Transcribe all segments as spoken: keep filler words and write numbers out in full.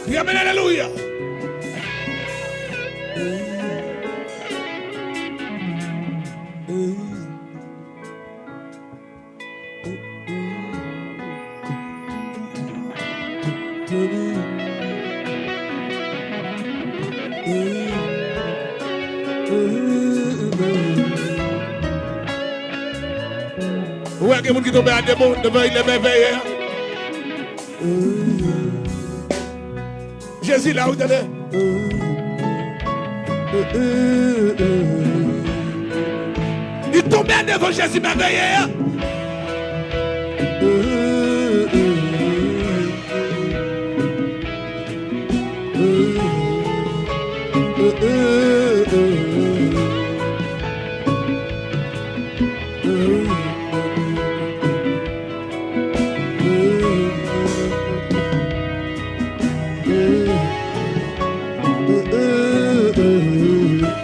Amen, alelouya. Ou wè gen moun ki tonbe a de bon devan lè mèvèye a? Jezi la, wi, tande. Li tonbe devan Jezi mèvèye a.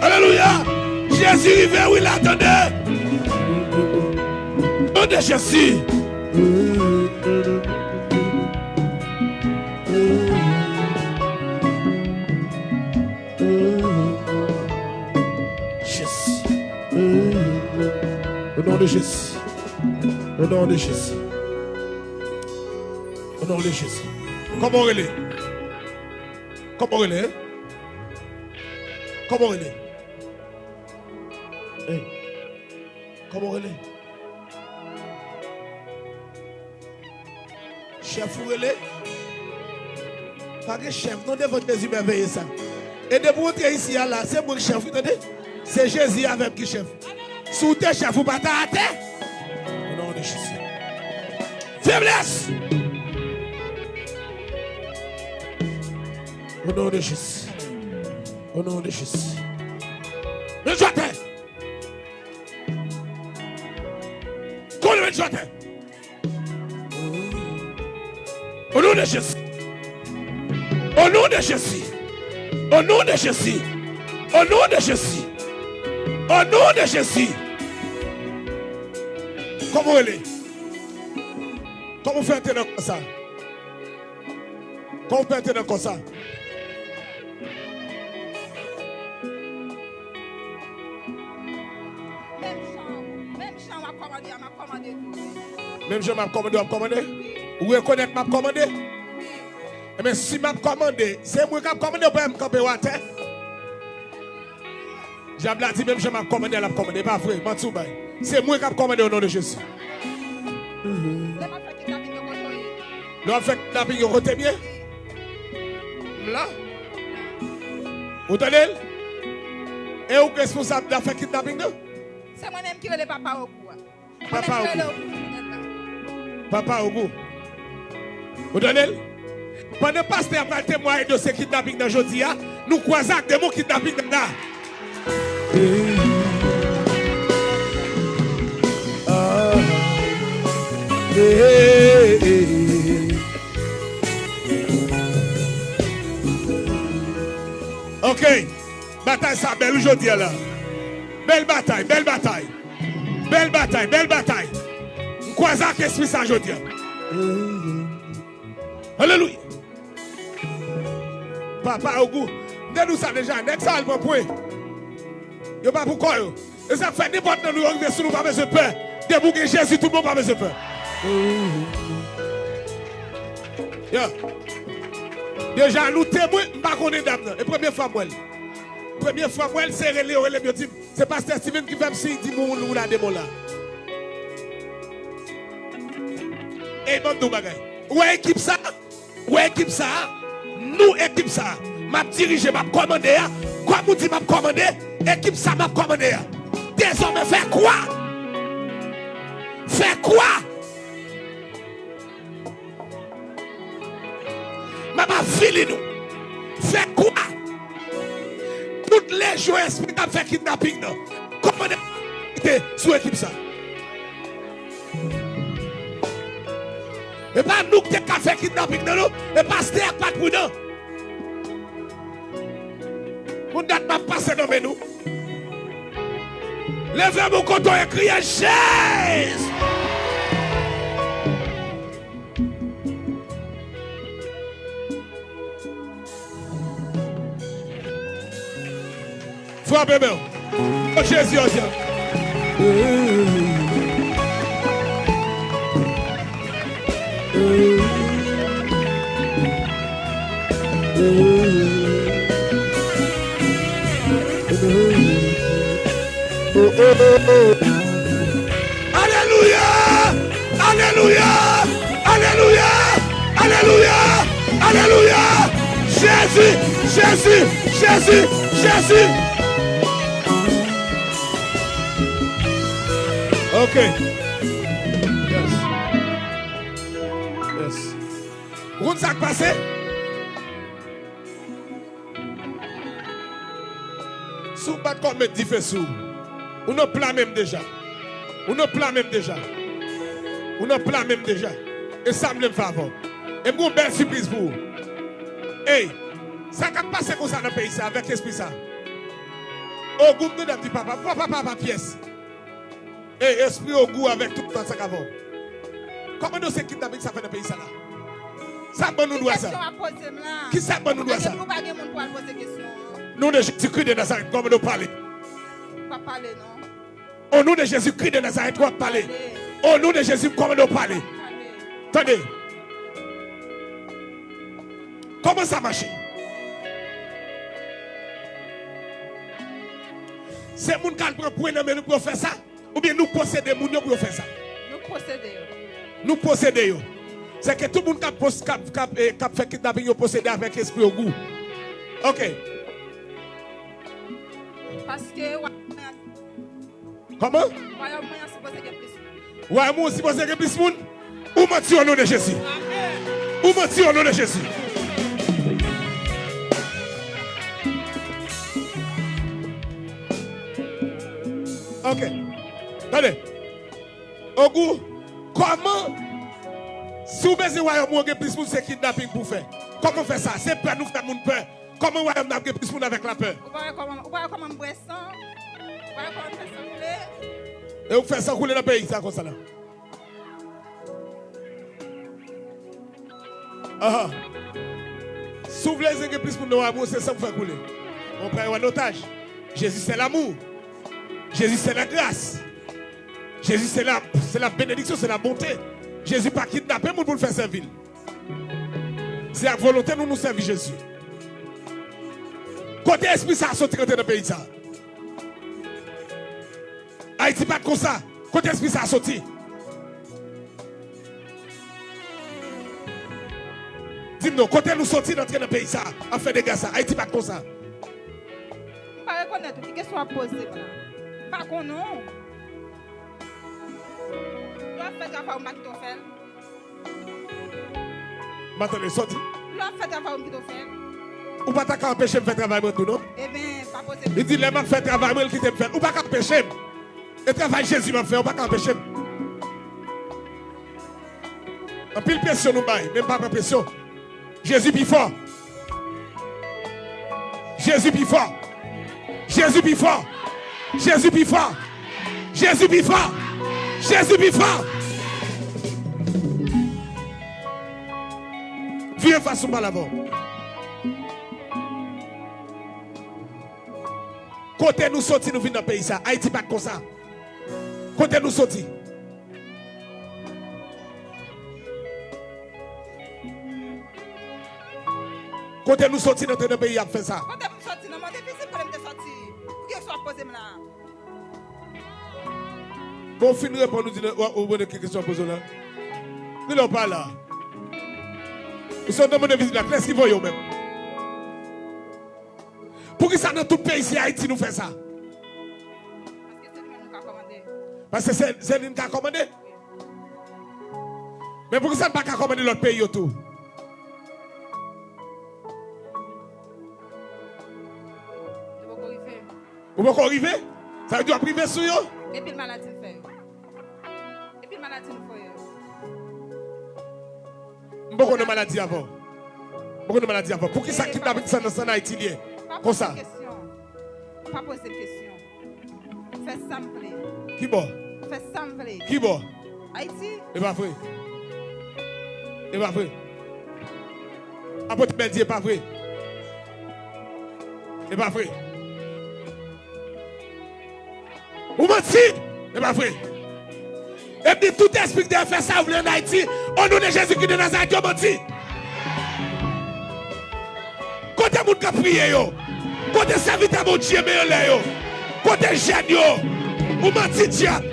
Alelouya! Jezi rive, wi, la, tande! Non de Jezi! Jezi. O non de Jezi. O non de Jezi. O non de Jezi. Kòman w rele? Kòman w rele? Kòman w rele? Hey. Kòman w rele? Chèf ou rele? Pa gen chèf non devan Jezi mèvèye sa. E depi w antre isi a la, se mwen k chèf, wi, tande. Se Jezi avè m ki chèf. Si w te chèf, ou pa ta atè. O non de Jezi. Feblès! O non de Jezi. O non de Jezi. Men jwatè! Konnen men jwatè! O non de Jezi. O non de Jezi. O non de Jezi. O non de Jezi. O non de Jezi. Kòman w rele? Kòman w fè antre nan kò sa? Kòman w fè antre nan kò sa? Menm jan, menm jan w ap kòmande a, m ap kòmande tou. Menm jan m ap kòmande, w ap kòmande? Ou rekonèt m ap kòmande? Wi. Ebyen, si m ap kòmande, se mwen k ap kòmande, ou pa wè m kanpe w atè? Dyab la di, menm jan m ap kòmande a, l ap kòmande. E pa vre, manti w bay. Se mwen k ap kòmande o non de Jezi. Lè m ap fè kidnaping yo kote w ye? Lè w ap fè kidnaping yo kote m ye? M la. Ou tande l? E ou k responsab de afè kidnaping nan? Se mwen menm ki rele papa Ogou a. Papa Ogou. Papa Ogou. Ou tande l? Pandan pastè a pral temwaye dosye kidnaping nan jodi a, nou kwaze ak demon kidnaping nan la. Ok. Batay sa bèl wi jodi a la. Bèl batay, bèl batay. Bèl batay, bèl batay. M kwaze ak espri sa jodi a. Alelouya. Papa Ogou. M te di w sa deja, nèg sa al pran pwen. Yo pa pou kò yo. E sa k fè nenpòt nan nou yo rive sou nou, pa bezwen pè. Depi w gen Jezi, tout bon, pa bezwen pè. Yeah. Deja, nou temwen, m pa konnen dam nan. E premye fwa m wè l. Premye fwa m wè l, se rele yo rele m, yo di m, se pastè Steven ki fè m siy, di m ou la demon la. Ey, ban m di w bagay. Ou wè ekip sa? Ou wè ekip sa a? Nou ekip sa a. M ap dirije, m ap kòmande a. Kòm ou di m ap kòmande, ekip sa m ap kòmande a. Dezòmè fè kwa. Fè kwa. M ap avili nou. Fè kwa. Tout lejyon espri k ap fè kidnaping nan. Kòmande sou ekip sa. E pa nou ki te ka fè kidnaping nan, non. E pastè a k pa t pridan. Moun dat m ap pase nan men nou. Leve men w kote w ye, kriye Jezi. Frape men w. O Jezi, o Jezi. Alelouya! Alelouya! Alelouya! Alelouya! Alelouya! Jezi! Jezi! Jezi! Jezi! Ok. Yes. Yes. Ou konn sa k pase? Si w bat kò m met dife sou ou. Ou nan pla menm deja. Ou nan pla menm deja. Ou nan pla menm deja. E sa m vle m fè avè w. E m gen yon bèl sipriz pou ou. Ey, sa k ap pase konsa nan peyi sa avèk espri sa? Ogou m tande ap di papa, papa, papa, pyès. Ey, espri ogou avèk tout sa k avè w. Kòmande w se kidnaping sa fè nan peyi sa la? Sa k ban nou dwa sa? Ki kesyon w ap poze m la? Kisa k ban nou dwa sa? Ou pa gen moun pou al poze kesyon an. Non de Jezi Kris de Nazarèt, kòmande w pale. M p ap pale non. O non de Jezi Kris de Nazarèt, w ap pale. O non de Jezi, m kòmande w pale. Tande. Kòman sa mache? Se moun k al pran pwen nan men nou pou yo fè sa? Oubyen nou posede moun yo pou yo fè sa? Nou posede yo. Nou posede yo. Sèke tout moun k ap pos-, k ap, k ap, eh, k ap fè kidnaping yo posede avèk espri ogou. Ok. Paske wayòm mwen an Kòman? Wayòm mwen an sipoze gen plis moun. Wayòm ou sipoze gen plis moun? Ou manti o non de Jezi. Ou manti o non de Jezi. Ok. Tande. Ogou, kòman, si w bezwen wayòm ou gen plis moun, se kidnaping pou w fè? Kòman w fè sa? Se pè nou fè moun pè. Kòman wayòm nan ap gen plis moun avèk lapè? Ou pa wè kòman, ou pa wè kòman m bwè san? Ou pa wè kòman m fè san koule? E ou fè san koule nan peyi sa konsa la. Ahan. Si w vle gen plis moun nan wayòm ou, se san pou fè koule. On pran yo an otaj. Jezi se l'amour. Jezi se la grâce. Jezi se la, se la bénédiction, se la bonté. Jezi pa kidnape moun pou l fè sèvi l. Se ak volonte nou nou sèvi Jezi. Kote espri sa a soti rantre nan peyi sa a? Ayiti pa t konsa. Kote espri sa a soti? Di m non, kote nou soti n antre nan peyi sa a, ap fè dega sa? Ayiti pa t konsa. M pa rekonèt ou. Ki kesyon w ap poze m la? M pa konnen w. Lè w ap fè travay ou, m pa kite w fè l. M pa tande sa w di. Lè w ap fè travay ou, m kite w fè l. Ou pa ta ka anpeche m fè travay mwen tou, non? Ebyen, pa poze m kesyon. Li di, lè m ap fè travay mwen, l kite m fè l. Ou pa ka anpeche m. E travay Jezi m ap fè, ou pa ka anpeche m. Anpil presyon nou bay, men m pa pran presyon. Jezi pi fò. Jezi pi fò. Jezi pi fò. Jezi pi fò. Jezi pi fò. Jezi pi fò. Vire fas ou pale avè w. Kote nou soti, nou vin nan peyi sa. Ayiti pa t konsa. Kote nou soti? Kote nou soti nan tenten peyi ap fè sa? Kote m soti nan Mòn Envizib, kote m te soti? Pou ki kesyon w ap poze m la? Bon, w fin reponn, ou di, w, ou mande ki kesyon w poze w la. Ki lè w pa la? Ou sot nan Mòn Envizib la, kiyès ki voye w menm? Poukisa nan tout peyi se Ayiti nou fè sa? Paske se li menm nou ka kòmande. Paske se, se li n ka kòmande? Men poukisa n pa ka kòmande lòt peyi yo tou? Yo poko rive. Ou poko rive? Sa vle di w ap rive sou yo? Gen pil maladi n fè yo. Gen pil maladi n fè yo. M poko nan maladi avè w. M poko nan maladi avè w. Poukisa kidnaping sa nan, sa nan Ayiti li ye? Konsa. Pa poze m kesyon. Pa poze m kesyon. Fè sa m vle. Ki bò? Fè sa m vle. Ki bò? Ayiti. E pa vre. E pa vre. Apot Bèl di e pa vre. E pa vre. Ou manti! E pa vre. Epi tout espri ki te fè sa vle ann Ayiti, o non de Jezi ki de Nazarèt, yo manti. Kote moun k ap priye yo? Kote sèvitè Bondye men anlè yo? Kote jèn yo? Ou manti dyab.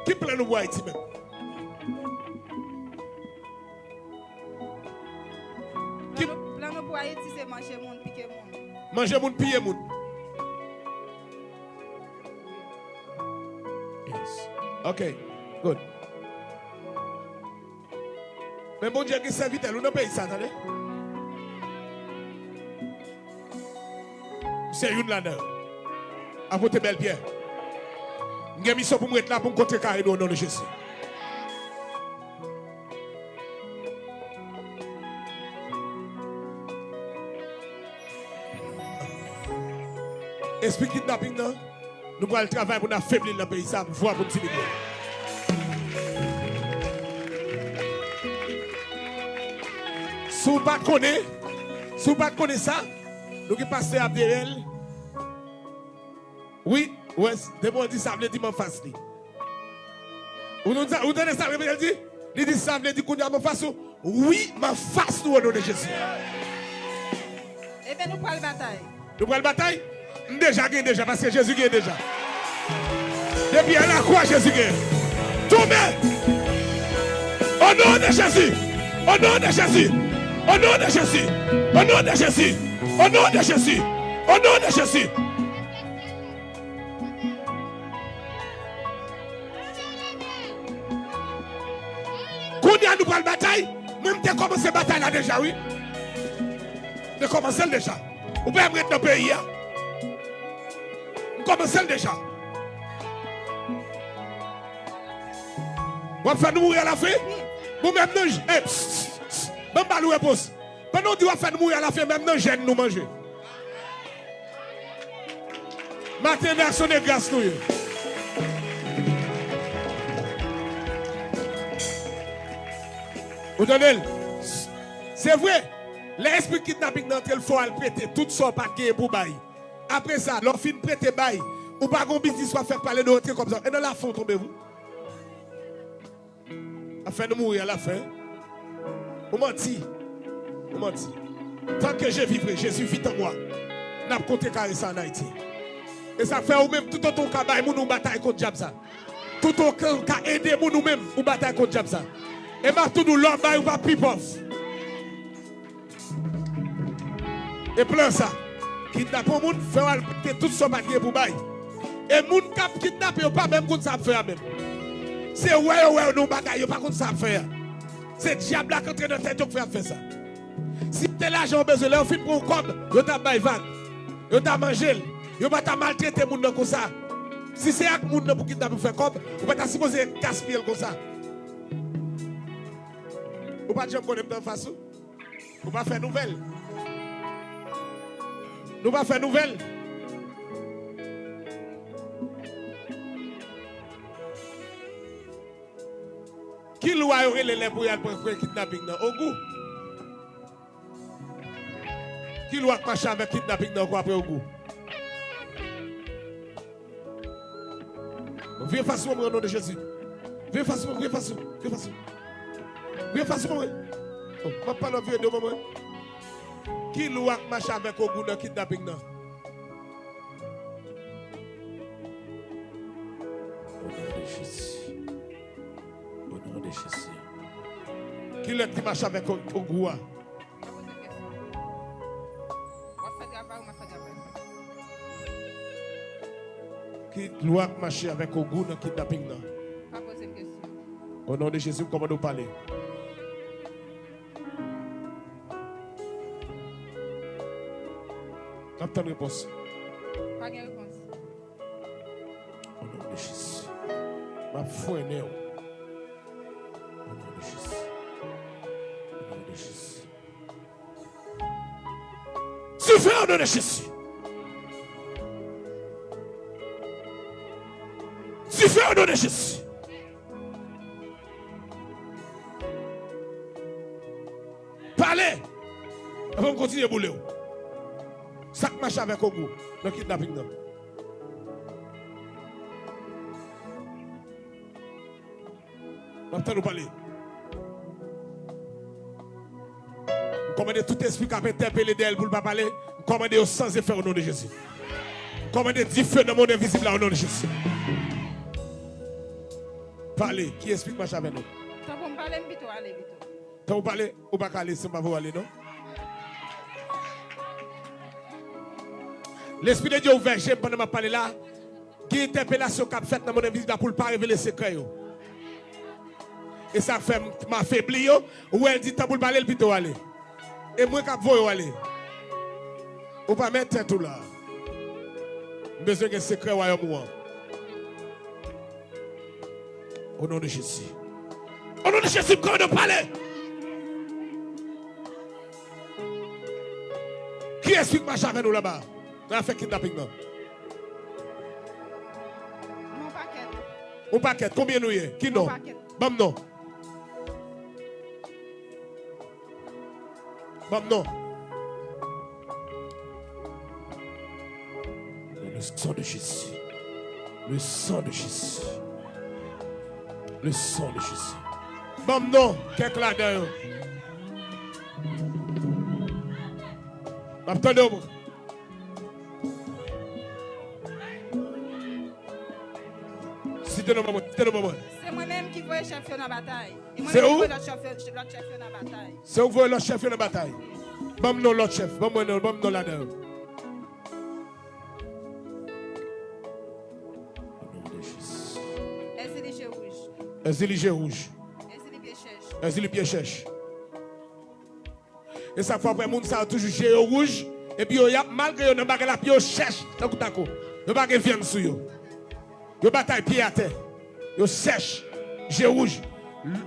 Ki plan nou pou Ayiti menm? Ki plan nou pou Ayiti se manje moun, pike moun. Manje moun, piye moun. Yes. Ok. Good. Men Bondye gen sèvitè l wi nan peyi sa, tande. M se youn ladan yo. Apote Bèlpyè. M gen misyon pou m ret la pou m kontrekare nou o non de Jezi. Espri kidnaping nan, nou pral travay pou n afebli l nan peyi sa, vwa pou n diminye. Si w pa t konnen, si w pa t konnen sa, nou gen pastè Abderel. Wi, wè, depi w di sa vle di m anfas li. Ou, ou, ou tande sa repete l di? Li di sa vle di kounye a m anfas ou. Wi, m anfas nou o non de Jezi. Ebyen nou pral batay. Nou pral batay? M deja gen deja, paske Jezi gen deja. Depi a lakwa, Jezi gen. Tonbe! O non de Jezi! O non de Jezi! O non de Jezi! O non de Jezi! O non de Jezi! O non de Jezi! Kounye a nou pral batay. Mwen m te kòmanse batay la deja wi. M te kòmanse l deja. Ou pa wè m ret nan peyi a? M kòmanse l deja. W ap fè nou mouri alafen? Bon, menm nan j-, eh, pss, pss, pss. Ban m ba nou repons. Pandan w di w ap fè n mouri alafen, menm nan jèn nou manje. Maten nan aksyon de gras nou ye. Ou tande l? Se vre, lè espri kidnaping nan antre l, fò w al prete tout sa w pa t genyen pou bay. Apre sa, lè w fin prete bay, ou pa gon biznis w ap fè k pale de rantre kòb sa. E nan lafen w tonbe vre. Ap fè nou mouri alafen. Ou manti. Ou manti. Tant que je vivrai, Jésus vit en moi. N ap kontrekare sa ann Ayiti. E sa k fè ou menm, toutotan w ka bay moun, ou batay kont dyab sa. Toutotan w ka ede moun, ou menm, ou batay kont dyab sa. E m ap tou di w, lè w bay, ou pa pi pòv. E plan sa, kidnape yon moun, fè w al prete tout sa w pa t gen pou bay. E moun k ap kidnape yo pa menm konn sa y ap fè a menm. Se wè yo wè yo nan yon bagay, yo pa konn sa y ap fè a. Se dyab la k antre nan tèt yo k fè y ap fè sa. Si se te lajan yo bezwen, lè yo fin pran yon kòb, yo t ap bay vag. Yo t ap manje l. Yo pa t ap maltrete moun nan konsa. Si se ak moun nan pou kidnape pou fè kòb, ou pa ta sipoze gaspiye l konsa. Ou pa t janm konnen m t anfas ou? Nou pa fè nouvèl. Nou pa fè nouvèl. Ki lwa yo rele lè pou y al pran frè kidnaping nan? Ogou. Ki lwa k mache avèk kidnaping nan ankò apre Ogou? Vire fas ou mwen, o non de Jezi. Vire fas ou mwen, vire fas ou, vire fas ou. Vire fas ou mwen. Oh, m ap pale w ap vire do mwen. Ki lwa k mache avèk Ogou nan kidnaping nan? O non de Jezi. O non de Jezi. Ki lèt ki mache avèk O-, Ogou a? Pa poze m kesyon. W ap fè travay ou m ap fè travay mwen. Ki lwa k mache avèk Ogou nan kidnaping nan? Pa poze m kesyon. O non de Jezi, m kòmande w pale. M ap tann repons. Pa gen repons. O non de Jezi. M ap frennen w. O non de Jezi. O non de Jezi. Dife o non de Jezi. Dife o non de Jezi. Pale. Kontinye boule w. Sa k mache avèk Ogou nan kidnaping nan? M ap tann ou pale. M kòmande tout espri k ap entèpele dèyè l pou l pa pale. M kòmande yo san efè o non de Jezi. M kòmande dife nan mond envizib la o non de Jezi. Pale, ki espri k mache avè nou? Tanpri m pale, m pito ale pito. Tanpri w pale, ou pa ka ale san m pa voye w ale non. Lespri de Dye ouvè je m pandan m ap pale la. Gen entèpelasyon k ap fèt nan mond envizib la pou l pa revele sekrè yo. E sa k fè m, m afebli yo. Ou wè l di tanpri l pale, l pito ale. E mwen k ap voye w ale. Ou pa mèt tèt ou la. M bezwen gen sekrè wayòm ou an. O non de Jezi. O non de Jezi, m kòmande w pale. Kiyès ki mache avè nou laba? Nan afè kidnaping nan. Yon pakèt. Yon pakèt. Konbyen nou ye? Ki non? Yon pakèt. Ban m non. Dans le sang de Jésus. Le sang de Jésus. Le sang de Jésus. Ban m non, kèk ladan yo. M ap tande w. Site non ban mwen, site non ban mwen. Se mwen menm ki voye chèf yo nan batay. E mwen menm ki voye lòt chèf yo, lòt chèf yo nan batay. Se ou ki voye lòt chèf yo nan batay. Ban m non lòt chèf, ban mwen non, ban m non ladan yo. O non de Jezi. Èzili je wouj. Èzili je wouj. Èzili pye chèch. Èzili pye chèch. E sa k fè w wè moun sa yo toujou je yo wouj, epi yo y ap, malgre yo nan bagay la, pye yo chèch, tankou tako. Yo pa gen vyann sou yo. Yo batay pye atè. Yo sèch, je wouj.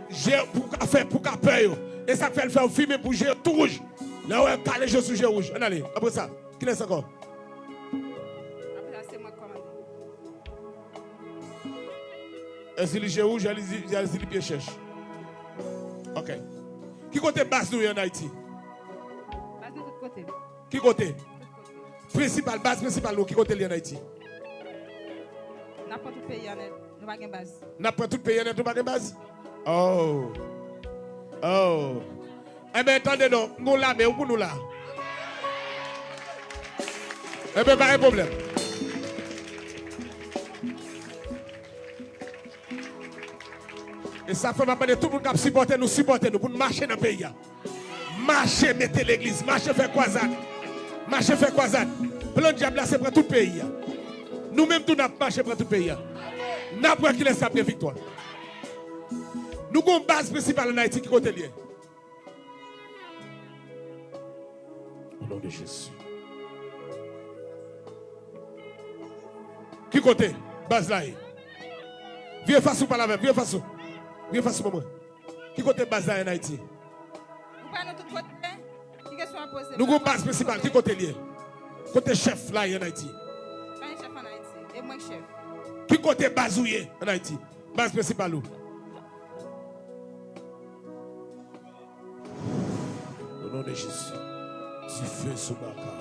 Je pou ka fè, pou ka pè yo. E sa k fè l fè yo fimen pou je yo tou wouj. Lè w wè yo kale je sou je wouj. Ann ale. Apre sa, kilès ankò? Apre sa, se mwen k kòmande. Èzili je wouj, Èzili, Èzili pye chèch. Ok. Ki kote baz nou ye ann Ayiti? Baz nou tout kote. Ki kote? Tout kote. Prensipal, baz prensipal nou, ki kote l ye ann Ayiti? N ap pran tout peyi an nèt, nou pa gen baz. N ap pran tout peyi an nèt, nou pa gen baz? Oh. Oh. Enben, tande non, m gon lame, ou pou nou la. Enben, pa gen pwoblèm. E sa fè m ap mande tout moun k ap sipòte nou, sipòte nou pou n mache nan peyi a. Mache mete legliz, mache fè kwazad. Mache fè kwazad. Plan dyab la se pran tout peyi a. Nou menm tou n ap mache pran tout peyi a. N ap wè kilès k ap gen viktwa. Nou gon baz prensipal ann Ayiti, ki kote l ye? O non de Jezi. Ki kote baz la ye? Vire fas ou pale avè m, vire fas ou. Vire fas ou ban mwen. Ki kote baz la ye ann Ayiti? Ou pa nou tout kote? Ki kesyon w ap poze? Nou gon baz prensipal, ki kote l ye? Kote chèf la ye ann Ayiti? Pa gen chèf ann Ayiti, e mwen k chèf. Ki kote baz ou ye ann Ayiti? Baz prensipal ou? O non de Jezi. Dife sou baka.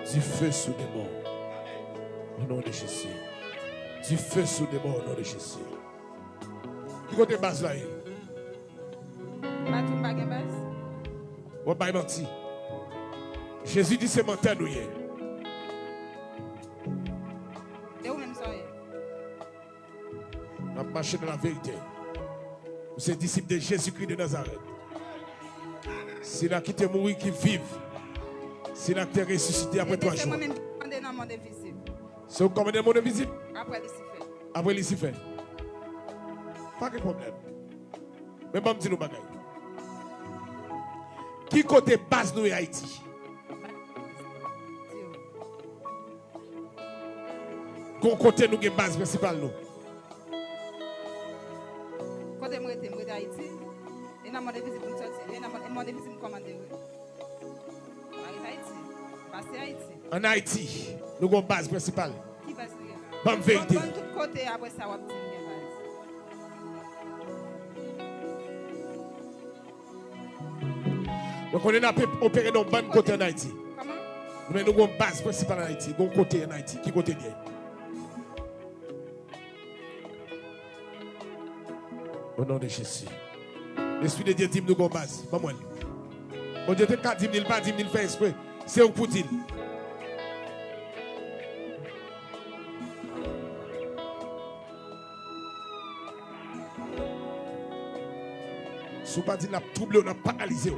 Dife sou demon. O non de Jezi. Dife sou demon o non de Jezi. Ki kote baz la ye? M pa di w m pa gen baz. W ap bay manti. Jezi di se mantè nou ye. E ou menm sa w ye? N ap mache nan laverite. Nou se disip de Jezikri de Nazarèt. Sila ki te mouri, ki viv. Sila ki te resisite apre twa jou. Se mwen menm ki kòmande nan mond envizib. Se ou k kòmande nan mond envizib? Apre Lisifè. Apre Lisifè. Pa gen pwoblèm. Men ban m di nou bagay. Ki kote baz nou ye Ayiti? Gon kote nou gen baz prensipal nou? Kote m rete, m rete Ayiti. E nan mond envizib pou m sòti. E nan mond, mond envizib m kòmande, wi. M pa rete Ayiti. M pase Ayiti. Ann Ayiti, nou gon baz prensipal. Ki baz nou gen la? Ban m verite. Ban m tout kote, apre sa w ap di m gen baz. Mwen konnen n ap opere nan yon bann kote ann Ayiti. Men nou gen yon baz prensipal ann Ayiti. Gen yon kote ann Ayiti. Ki kote l ye? O non de Jezi. Lespri de Dye di m nou gen yon baz. Ban mwen l. Bondye te ka di m li, li pa di m li, li fè espre. Se ou k pou di l. Si w pa di l, l ap twouble w, l ap paralize w.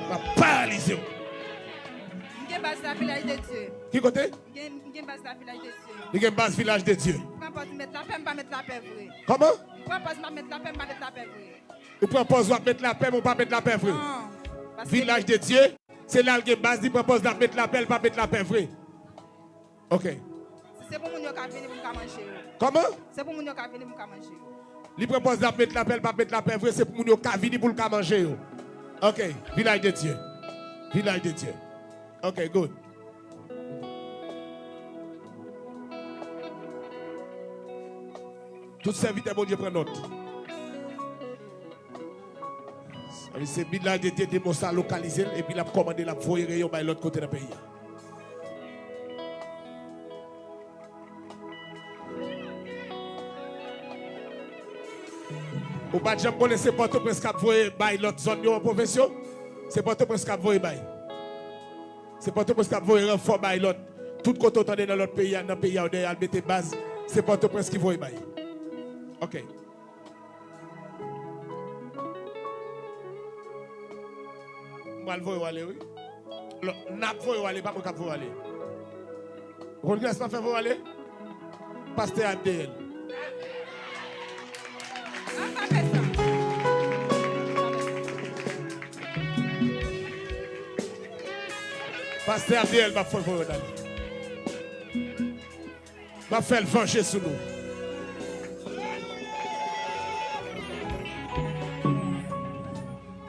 L ap paralize w. M gen baz la Vilaj de Dye. Ki kote? M gen, m gen baz la Vilaj de Dye. Li gen baz Vilaj de Dye. M pran pòz m met lapè, m pa met lapè vre. Kòman? M pran pòz m ap met lapè, m pa met lapè vre. Ou pran pòz w ap met lapè, men w pa met lapè vre. Non. Paske Vilaj de Dye, se la l gen baz, li pran pòz l ap met lapè, l pa met lapè vre. Ok. Si se pou moun yo ka vini pou m ka manje yo. Kòman? Se pou moun yo ka vini pou m ka manje yo. Li pran pòz l ap met lapè, l pa met lapè vre, se pou moun yo ka vini pou l ka manje yo. Ok, Vilaj de Dye. Vilaj de Dye. Ok, good. Tout sèvitè Bondye pran nòt. Sa vle di se Vilaj de Dye, demon sa lokalize l, epi l ap kòmande, l ap voye reyon bay lòt kote nan peyi a. Ou pa t janm konnen se Pòtoprens k ap voye bay lòt zòn yo an pwovens yo? Se Pòtoprens k ap voye bay. Se Pòtoprens k ap voye ranfò bay lòt. Tout kote w tande nan lòt peyi a, nan peyi a, w dèyè al mete baz, se Pòtoprens ki voye bay. Ok. M pral voye w ale, wi. Lò, n ap voye w ale, pa mwen k ap voye w ale. Ou konn kilès m ap fè voye w ale? Pastè Abdeel. Pastè Abdeel m ap fè voye w ale. M ap fè l vanje sou nou.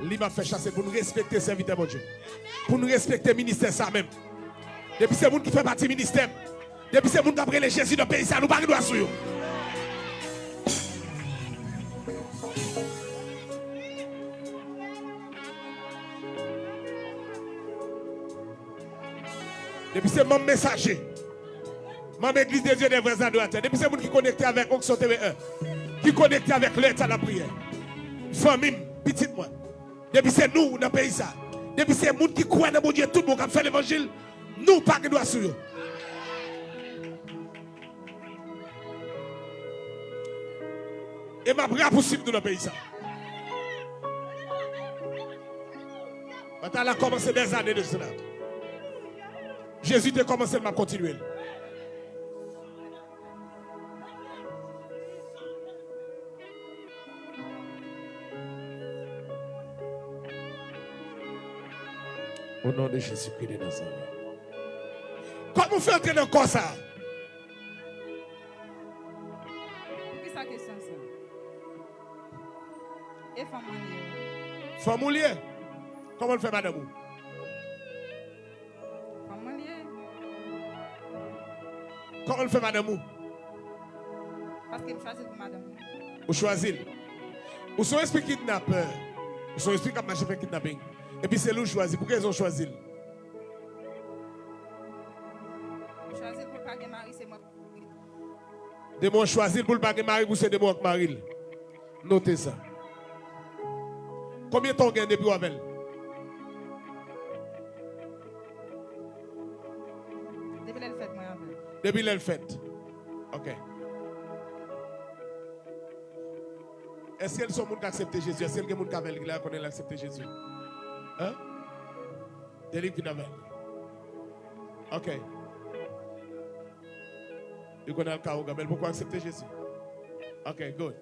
Li m ap fè chase pou n respekte sèvitè Bondye. Pou n respekte ministè sa menm. Depi se moun ki fè pati ministè m, depi se moun k ap rele Jezi nan peyi sa, nou pa gen dwa sou yo. Depi se manm Mesaje, manm Egliz de Dye dè Vrè Adoratè, depi se moun ki konekte avèk onksyon T V en, ki konekte avèk lè ta lapriyè, fanmi m, pitit mwen, depi se nou nan peyi sa, depi se moun ki kwè nan Bondye tout bon, k ap fè levanjil, nou pa gen dwa sou yo. E m ap rapousiv nou nan peyi sa. Batay la kòmanse dèzane de sela. Jezi te kòmanse l, m ap kontinye l. O non de Jezikri de Nazarèt. Kòman w fè antre nan kò sa a? Poukisa kesyon sa? E fanm mwen li ye. Fanm ou li ye? Kòman l fè madanm ou? Fanm mwen li ye. Kòman l fè madanm ou? Paske m chwazi l pou madanm mwen. Ou chwazi l? Ou se yon espri kidnapè. Ou se yon espri k ap mache fè kidnaping. Epi se li w chwazi. Pou ki rezon w chwazi l? M chwazi l pou l pa gen mari, se mwen. Demon an chwazi l pou l pa gen mari, pou se demon an k mari l. Note sa. Konbyen tan w gen depi w avè l? Depi lè l fèt, mwen avè l. Depi lè l fèt. Ok. Èske l se yon moun k aksepte Jezi? Èske l gen moun k avè l ki la konnen l aksepte Jezi? Hein? Depi l vin avè l. Ok. Li konn al ka ougan, men l poko aksepte Jezi. Ok, good.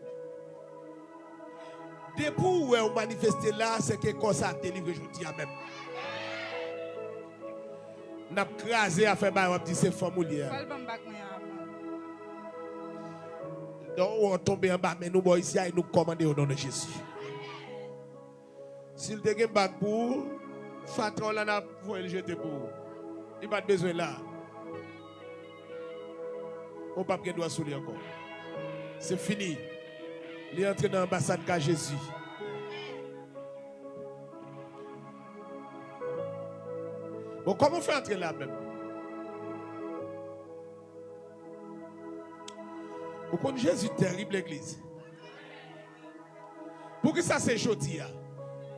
Depi w wè w manifeste la, se ke kò sa ap delivre jodi a menm. N ap kraze afè bay, w ap di se fanm ou li ye a. Fò l ban m bag mwen an avan. Donk, w tonbe anba men nou bò isi a e nou kòmande o non de Jezi. Si l te gen bag pou ou, fatra w la n ap voye l jete pou ou. Li pa t bezwen la. Ou p ap gen dwa sou li ankò. Se fini. Li antre nan anbasad ka Jezi. Bon, kòman w fè antre la menm? Ou konn Jezi tèrib, legliz. Poukisa se jodi a?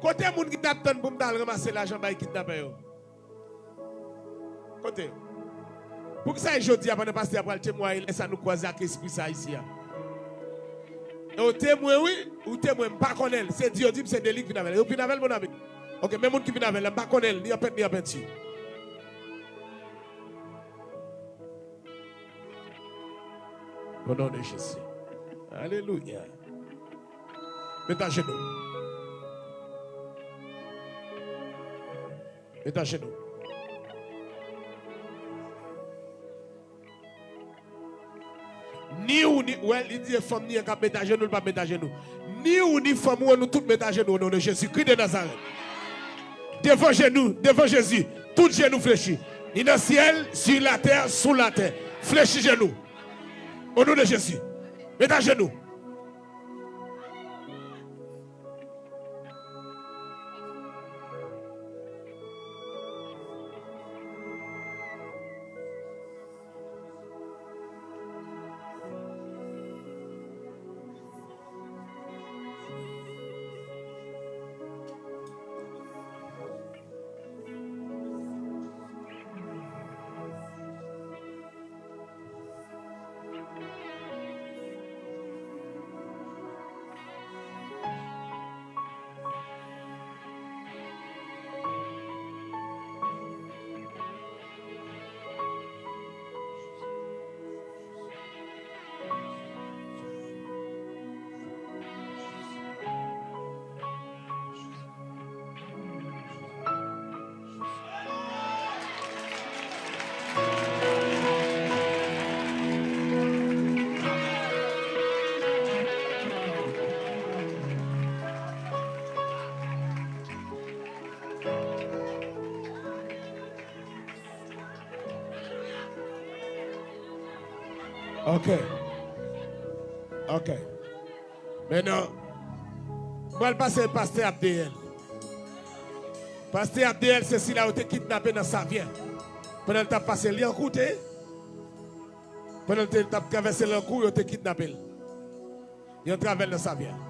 Kote moun ki t ap tann pou m t al ranmase lajan bay kidnapè yo? Kote yo? Poukisa e jodi a pandan pastè a pral temwaye lè sa nou kwaze ak espri sa isi a? E ou temwen wi, ou temwen, m pa konnen l. Se di yo di m se de li k vin avè l. Yo k vin avè l, mon ami. Ok, men moun ki vin avè l la, m pa konnen l, ni an pent, ni an penti. Au nom de Jésus. Alelouya. Met ajenou. Met ajenou. Ni ou, ni, wè, li di e fanm ni an k ap met ajenou, l p ap met ajenou. Ni ou, ni fanm ou an, nou tout met ajenou, o non de Jezi Kris de Nazarèt. Devan jenou, devan Jezi, tout jenou flechi. Ni nan syèl, si latè, sou latè. Flechi jenou. O non de Jezi. Met ajenou. Ok. Ok. Mentnan, m pral pase pastè Abdeel. Pastè Abdeel se sila yo te kidnape nan Savyen. Pandan l t ap pase Lyankou, te, pandan l te, t ap travèse Lyankou, yo te kidnape l. Yo antrave l nan Savyen.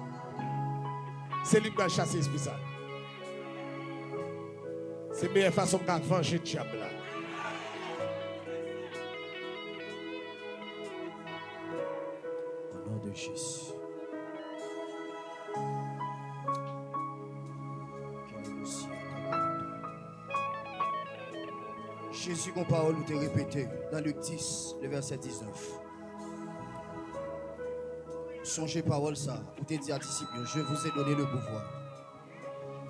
Se li k pral chase espri sa. Se meyè fason m ka vanje dyab la. Au nom de Jésus. Jezi gon pawòl ou te repete nan Lik dis, le vèsè diznèf. Sonje pawòl sa, ou te di a disip yo, "Je vous ai donné le pouvoir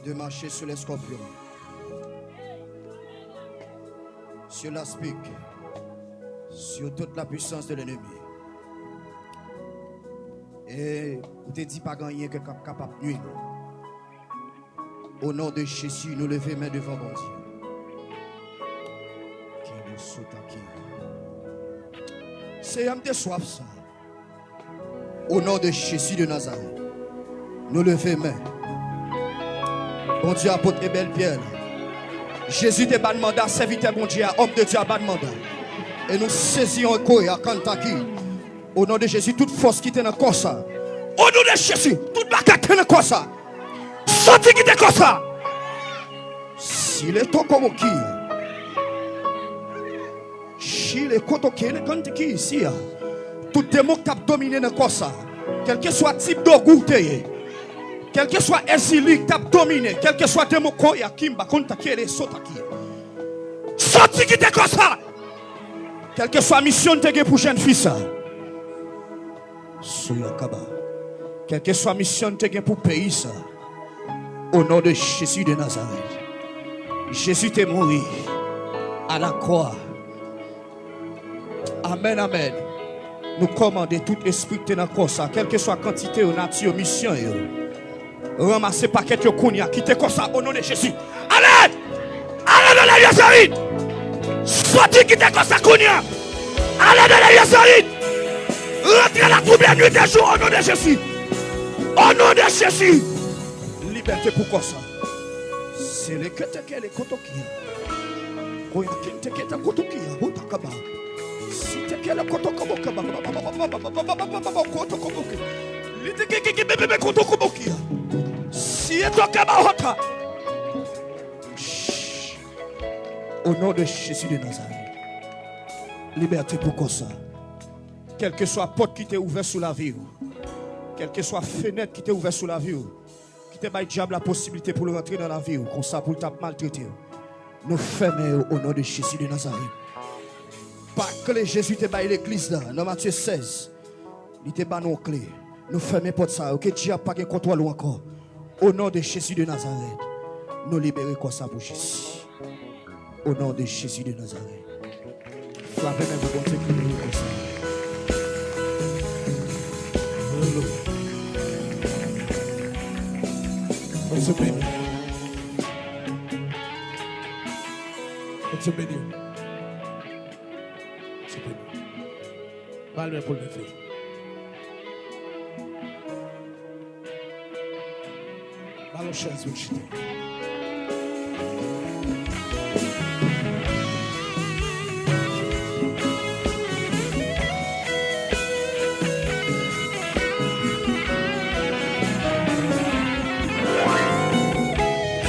de marcher sur les scorpions, sur l'aspic, sur toute la puissance de l'ennemi." E ou te di pa gen anyen ke k ap kapab nui nou. O non de Jezi, nou leve men devan Bondye. Ki nou sot aki. Seyè, m te swaf sa. O non de Jezi de Nazarèt, nou leve men. Bondye apot Ebèl Pyè la. Jezi te ban manda, sèvitè Bondye a, òm de Dye a ban manda. E nou sezi yon koya kantaki. O non de Jezi, tout fòs ki te nan kò sa. O non de Jezi, tout bagay ki te nan kò sa. Soti kite kò sa. Si le toko moki. Chile koto kele kante ki isi a. Tout demon k ap domine nan kò sa. Kèlkeswa tip dogou w te ye. Kèlkeswa ezili k t ap domine. Kèlkeswa demon koya kimba konta kele sota ki. Soti kite kò sa. Kèlkeswa misyon n te gen pou jèn fi sa. Souyakaba. Kèlkeswa misyon n te gen pou peyi sa. O non de Jezi de Nazarèt. Jezi te mouri a la kwa. Amèn, amèn. Nou kòmande tout espri ki te nan kò sa, kèlkeswa kantite yo, nati yo, misyon yo. Ranmase pakèt yo kounye a. Kite kò sa, o non de Jezi. Ale! Ale nan lè yo seri! Soti kite kò sa kounye a! Ale nan lè yo seri! Rantre la twouble nwit e jou, o non de Jezi! O non de Jezi! Libète pou kò sa. Se le kete ke le koto ki. Boy, I can't take it. Kotokia, Botakaba. Si te kele kotokoboka, ba, ba, ba, kotokoboki. Li te ke, ke, ke, be, be, be, kotokobokia. Si e toka ba hota. Shh. Au nom de Jésus de Nazareth. Libète pou kò sa. Kèlkeswa pòt ki te ouvè sou lavi w, kèlkeswa fenèt ki te ouvè sou lavi w, ki te bay dyab la posiblite pou l rantre nan lavi w, konsa pou l t ap maltrete w, nou fèmen yo o non de Jezi de Nazarèt. Pa kle Jezi te bay legliz la nan Matye sèz, li te ba nou yon kle. Nou fèmen pòt sa yo, ke dyab pa gen kontwòl ou ankò. O non de Jezi de Nazarèt, nou libere kò sa pou Jezi. O non de Jezi de Nazarèt. Frape men pou Bondye ki meri konsa. Alelouya. Bondye beni. Bondye beni. Bondye beni. Ba l men pou l leve. Ba l yon chèz pou l chita.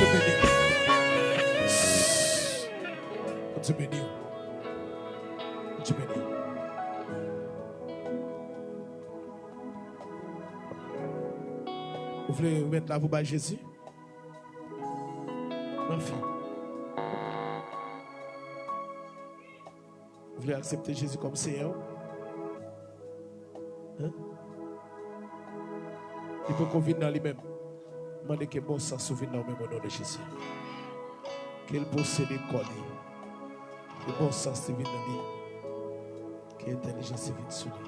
Bondye beni. Bondye beni w. Bondye beni w. Ou vle remèt lavi w bay Jezi? Anfen. Ou vle aksepte Jezi kòm Seyè w? Hein? Li poko vin nan li menm. Mande ke bon sans ou vin nan ou menm o non de Jezi. Ke l posede kò li. Ke bon sans li vin nan li. Ke entèlijans li vin sou li.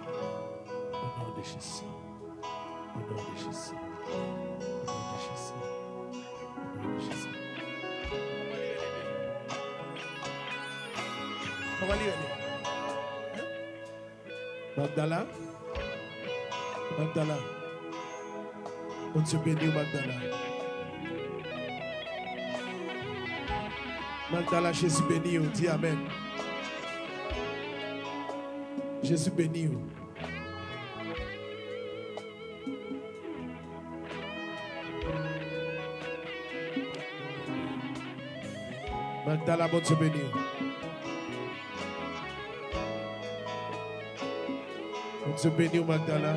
O non de Jezi. O non de Jezi. O non de Jezi. O non de Jezi. Kòman li rele? Hein? Magdala? Magdala. Bondye beni w, Magdala. Magdala, Jezi beni w. Di amèn. Jezi beni w. Magdala, Bondye beni w. Bondye beni w, Magdala.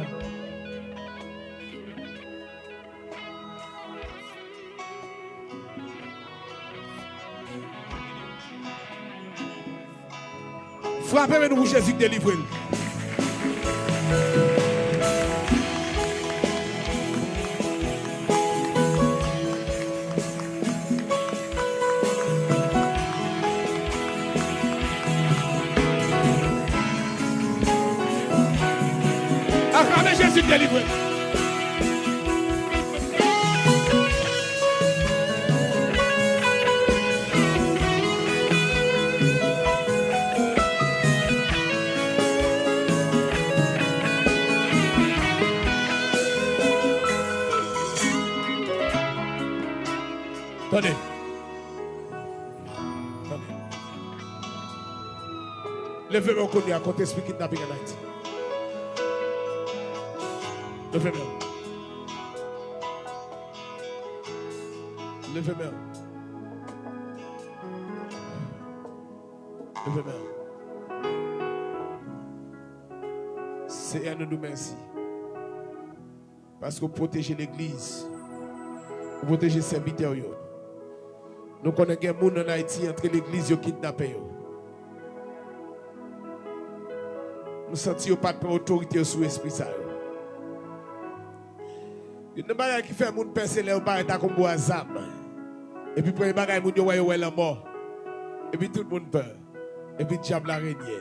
Frape men nou pou Jezi k delivre l. Aklame Jezi k delivre l. Tande. Tande. Leve men w kounye a kont espri kidnaping ann Ayiti. Leve men w. Leve men w. Leve men w. Seyè, nou di w mèsi. Paske w pwoteje legliz. Ou pwoteje sèvitè w yo. Nou konnen gen moun ann Ayiti antre legliz yo kidnape yo. Nou santi yo pa t pran otorite yo sou espri sa yo. Youn nan bagay ki fè moun pè se lè yo parèt ak yon bwa zam. Epi premye bagay moun yo wè, yo wè lanmò. Epi tout moun pè. Epi dyab la renye.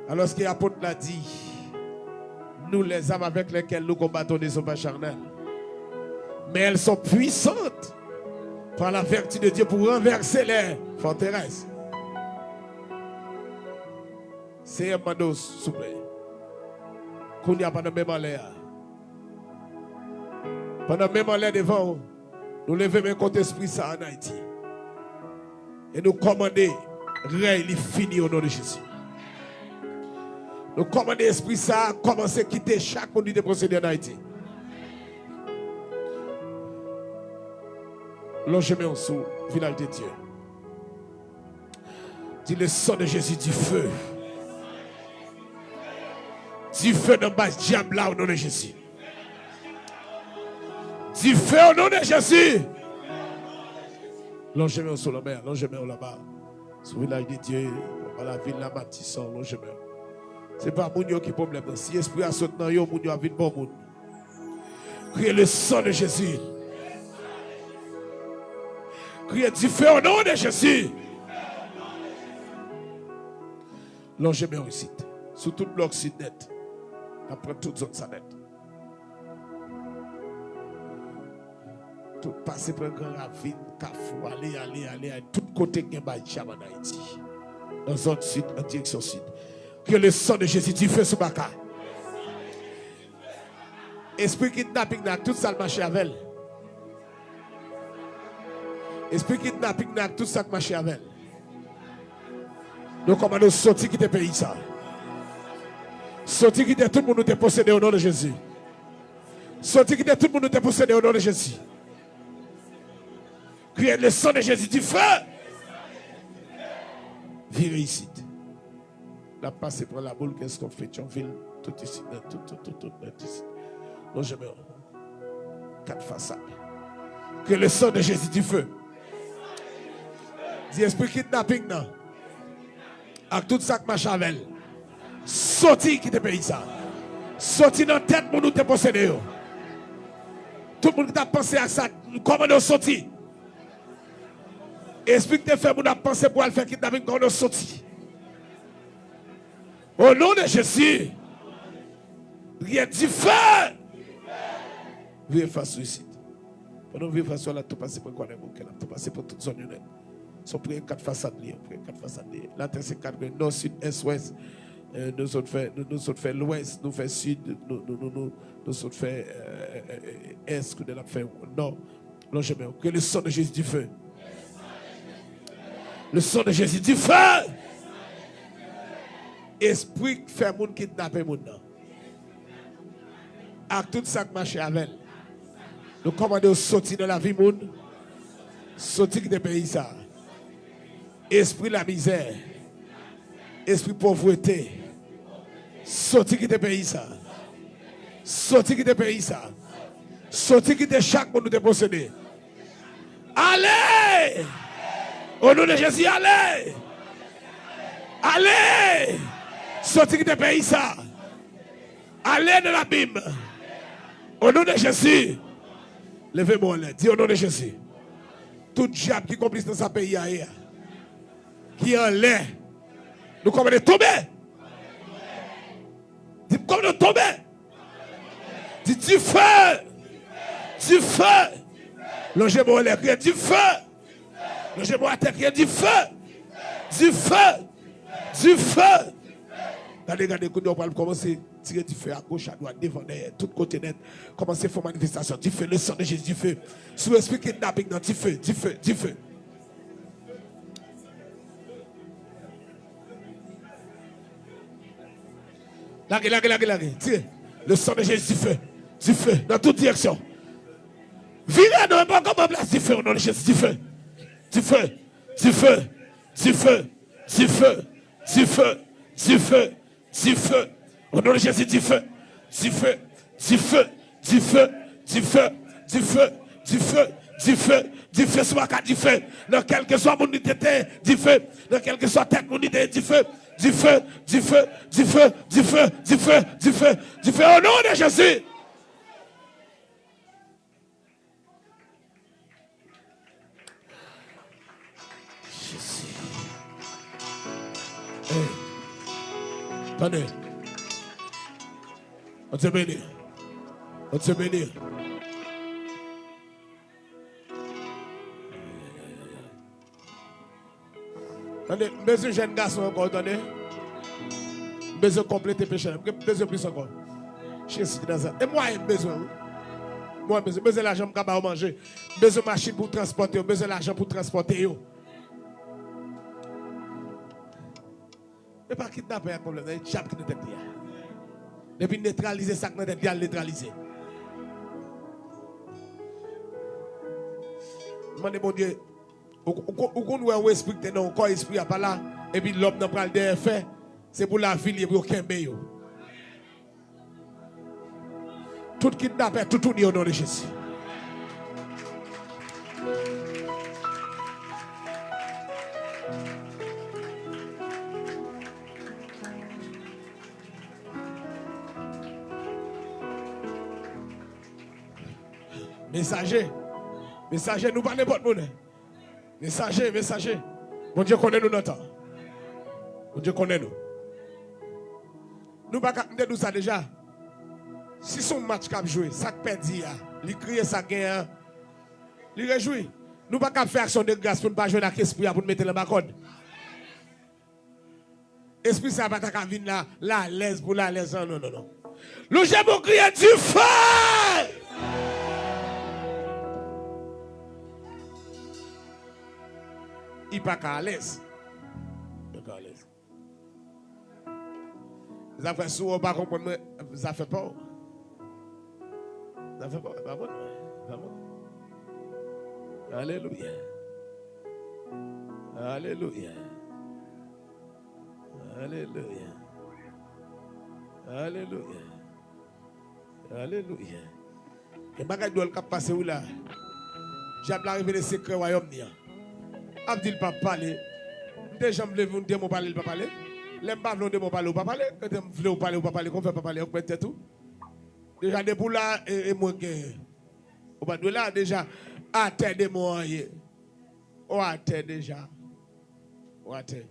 Alòske apot la di, nous, les armes avec lesquelles nous combattons ne sont pas charnelles, mais elles sont puissantes par la vertu de Dieu pour renverser les forteresses. Seyè, m mande w, souple, kounye a pandan men m anlè a, pandan men m anlè devan w, nou leve men kont espri sa a ann Ayiti. E nou kòmande rèy li fini o non de Jezi. Nou kòmande espri sa a kòmanse kite chak moun li te posede ann Ayiti. Lonje men w sou vilaj de Dye. Di le sang de Jésus, du feu. Du feu nan baz dyab la o non de Jezi. Du feu o non de Jezi. Lonje men w sou lanmè a, lonje men w laba. Sou vilaj de Dye, anba lavil la, Matisan, lonje men w. Se pa moun yo ki pwoblèm nan. Si espri a sot nan yo, moun yo ap vin bon moun. Kriye le sang de Jésus. Kriye dife o non de Jezi. Lonje men w isit. Sou tout blòk sid nèt. N ap pran tout zòn sa nèt. Tout pase pran Gran Ravin, Kafou, ale, ale, ale, ale. Tout kote k gen bay djab ann Ayiti. Nan zòn sid, an direksyon sid. Ke le sang de Jésus, dife sou baka. Espri kidnaping nan ak tout sa l mache avè l. Espri kidnaping nan ak tout sa k mache avè l. Nou kòmande w soti kite peyi sa. Soti kite tout moun ou te posede o non de Jezi. Soti kite tout moun ou te posede o non de Jezi. Kriye le sang de Jésus, dife. Vire isit. N ap pase pran Laboul, Kenskòf, Petyonvil, tout isit, nan tout, tout, tout, tout, nèt isit. Lonje men w. Kat fasad. Ke le sang de Jésus, dife. Di espri kidnaping nan ak tout sa k mache avè l, soti kite peyi sa. Soti nan tèt moun ou te posede yo. Tout moun ki t ap panse ak sa, m kòmande w soti. Espri ki te fè moun ap panse pou al fè kidnaping, m kòmande w soti. O non de Jezi. Kriye dife. Vire fas ou isit. Pandan w vire fas ou la, tou pase pran Kwadèboukè, l ap tou pase pran tout zòn yo nèt. Se yon premye kat fasad li ye, yon premye kat fasad li ye. Latè se kat, nò, sid, ès, wès. Eh, nou sot fè, nou, nou sot fè lwès, nou fè sid, nou, nou, nou, nou, nou sot fè, eh, eh, eh, ès, kounye a n ap fè nò. Lonje men w. Ke le sang de Jésus, dife. Le sang de Jésus, dife. Espri k fè moun kidnape moun nan ak tout sa k mache avè l, nou kòmande w soti nan lavi moun. Soti kite peyi sa. Espri lamizè, espri povrete, soti kite peyi sa. Soti kite peyi sa. Soti kite chak moun ou te posede. Ale! O non de Jezi, ale! Ale! Soti kite peyi sa. Ale nan labim. O non de Jezi. Leve men w anlè. Di o non de Jezi. Tout dyab ki konplis nan sa peyi a ye a, ki anlè, nou kòmande tonbe. Di m kòmande tonbe. Di dife. Dife. Lonje men w anlè, kriye dife. Lonje men w atè, kriye dife. Dife. Dife. Gade, gade, kounye a w pral kòmanse tire dife agoch, adwat, devan, dèyè, tout kote nèt. Kòmanse fè manifestasyon. Dife, le sang de Jésus, dife. Sou espri kidnaping nan, dife, dife, dife. Lage, lage, lage, lage. Tire. Le sang de Jésus, dife. Dife. Nan tout direksyon. Vire, non, e pa kòman plas dife, o non de Jezi, dife. Dife. Dife. Dife. Dife. Dife. Dife. Dife. O non de Jezi, dife. Dife. Dife. Dife. Dife. Dife. Dife. Dife. Dife sou baka, dife. Nan kèlkeswa moun li te te, dife. Nan kèlkeswa tèt moun li te, dife. Dife. Dife. Dife. Dife. Dife. Dife. Dife. O non de Jezi. Jezi. Hey. Tande. Bondye beni. Bondye beni. Tande, m bezwen jèn gason ankò, tande. M bezwen konplete peche la. M bezwen plis ankò. Jezi de Nazarèt. E mwayen m bezwen, wi. Mwayen m bezwen. M bezwen lajan m ka ba yo manje. M bezwen machin pou transpòte yo. M bezwen lajan pou transpòte yo. E pa kidnapè a k pwoblèm nan, e dyab ki nan tèt li a. Depi netralize sa k nan tèt li a, l netralize. Mande Bondye, ou, ou, ou konn wè yon espri ki te nan yon kò, espri a pa la, epi lòm nan pral dèyè fè, se pou lavi l ye pou yo kenbe yo. Tout kidnapè, toutouni o non de Jezi. Mesaje, mesaje, nou pa nenpòt moun. Mesaje, mesaje. Bondye konnen nou nan tan. Bondye konnen nou. Nou pa ka, m te di w sa deja. Si se yon match k ap jwe, sa k pèdi a, li kriye sa k genyen an, li rejwi. Nou pa ka ap fè aksyon de gras pou n pa jwenn ak espri a pou n mete l anba kòd. Espri sa pa ta ka vin la, l alèz pou l alèz, non, non, non, non. Lonje men w kriye dife! Li pa ka alèz. Li pa ka alèz. Zafè sou ou pa konprann mwen, zafè pa w. Zafè pa w, pa bon, pa bon. Alelouya. Alelouya. Alelouya. Alelouya. Alelouya. Gen bagay dwòl k ap pase wi la. Dyab la revele sekrè wayòm ni an. Ap di l p ap pale. M te janm vle yon demon pale, l pa pale. Lè m pa vle yon demon pale, ou pa pale. Kote m vle ou pale, ou pa pale. Konfè pa pale, okipe tèt ou. Deja depi w la, e, e mwen k genyen. Ou pa dwe la deja. Atè demon an ye. Ou atè deja. Ou atè.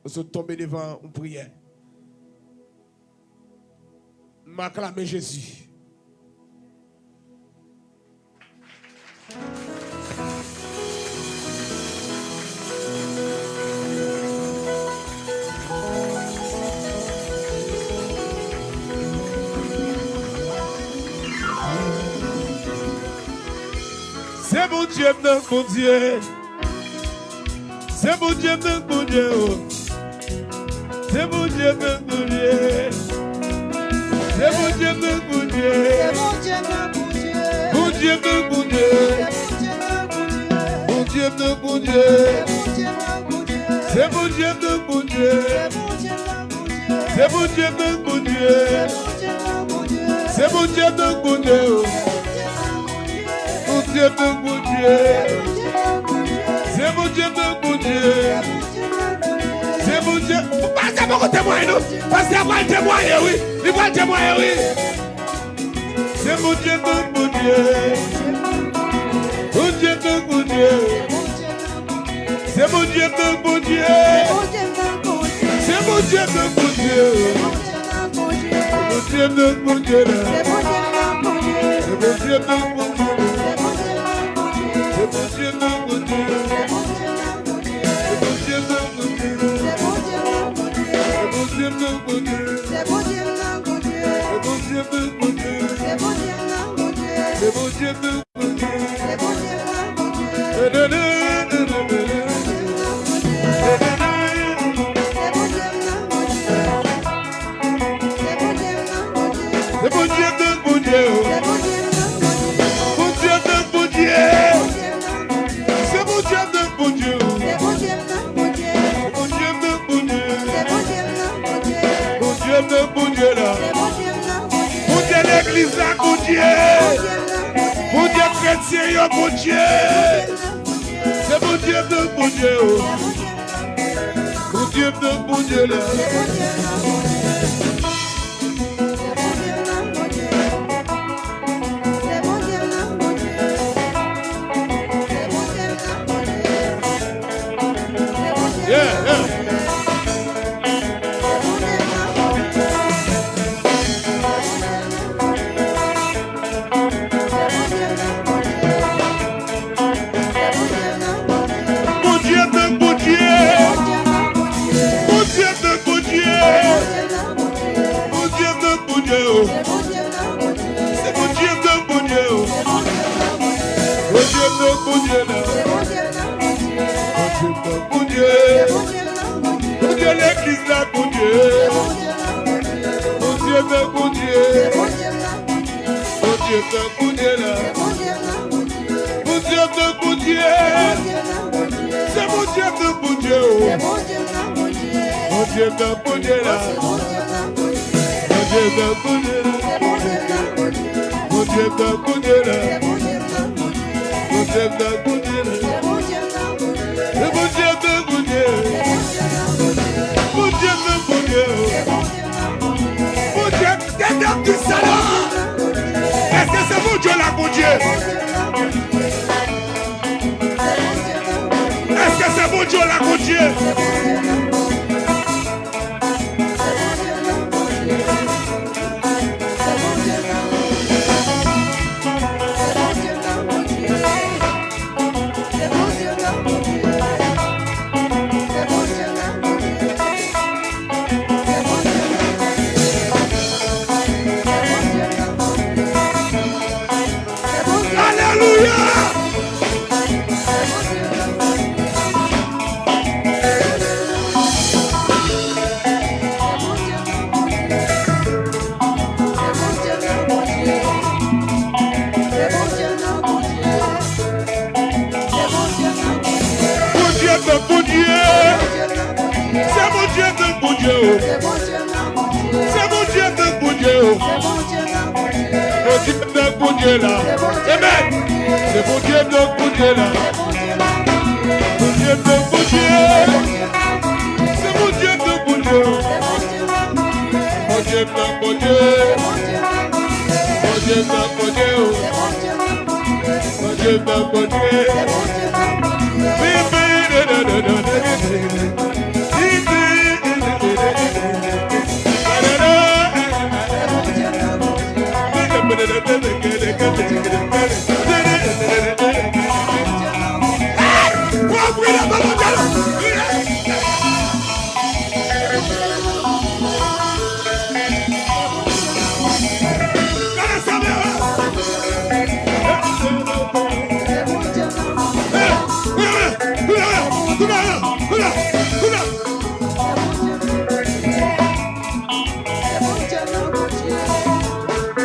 Ou sot tonbe devan yon priyè. M aklame Jezi. Se Bondye m nan Bondye. Se Bondye m nan Bondye, o. Se Bondye m nan Bondye. Se Bondye m nan Bondye. Bondye m nan Bondye. Bondye m nan Bondye. Se Bondye m nan Bondye. Se Bondye m nan Bondye. Se Bondye m nan Bondye, o. Bondye m nan Bondye. Se Bondye m nan Bondye. Se Bondye. Pastè poko temwaye non. Pastè a pral temwaye wi. Li pral temwaye wi. Se Bondye m nan Bondye. Bondye m nan Bondye. Se Bondye m nan Bondye. Se Bondye m nan Bondye. Bondye m nan Bondye la. Se Bondye m nan Bondye. Se Bondye m nan Bondye. Se Bondye m nan Bondye. Se Bondye m nan Bondye. Se Bondye m nan Bondye. Se Bondye m nan Bondye. Se Bondye m nan Bondye. Se Bondye m nan Bondye. Se Bondye m nan Bondye. Se Bondye m nan Bondye. Se Bondye m nan Bondye. Se Bondye m nan Bondye. Se Bondye m nan Bondye. Se Bondye m nan Bondye, o. Bondye m nan Bondye. Se Bondye m nan Bondye, o. Bondye m nan Bondye. Bondye m nan Bondye. Bondye m nan Bondye la. Bondye legliz la, Bondye. Bondye kretyen yo, Bondye. Se Bondye m nan Bondye, o. Bondye m nan Bondye la. Yeah, yeah. Bondye tank Bondye. Bondye tank Bondye. Tank Bondye la. Bondye tank Bondye. Se Bondye tank Bondye, oh. Bondye tank Bondye la. Bondye tank Bondye la. Bondye tank Bondye la. Bondye tank Bondye la. Bondye tank Bondye la. Se Bondye tank Bondye. Bondye tank Bondye, oh. Bondye, tèt ap di sa la. Èske se Bondye la, Bondye? Èske se Bondye la, Bondye? Alelouya! Bondye tank Bondye. Se Bondye tank Bondye, oh. Se Bondye tank Bondye, oh. Bondye tank Bondye la. Amen. Se Bondye tank Bondye la. Bondye tank Bondye. Se Bondye tank Bondye, oh. Bondye tank Bondye. Bondye tank Bondye, oh. Bondye tank Bondye.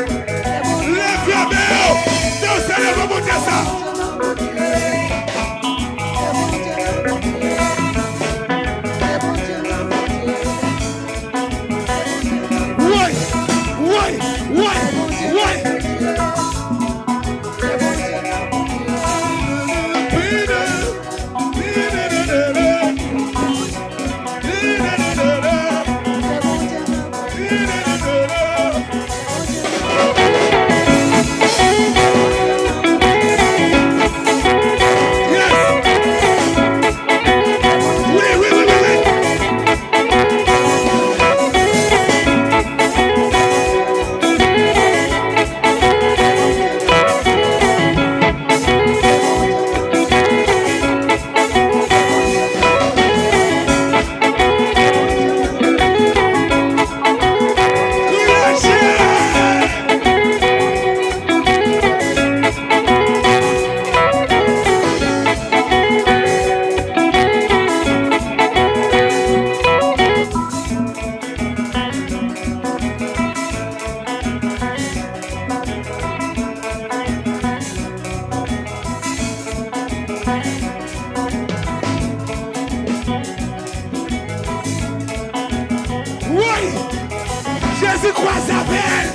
Leve men w, danse devan Bondye sa. Woy, woy, woy, woy. Woy! Jezi kwaze avè l.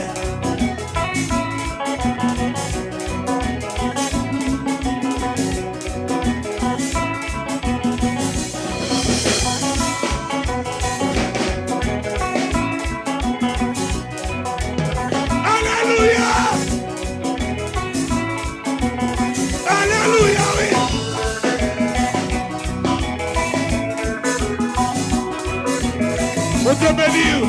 Alelouya! Alelouya, wi! Bondye beni w.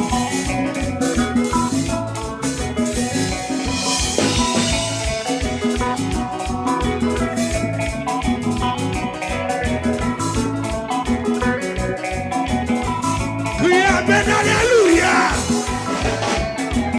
Kriye amèn, ale!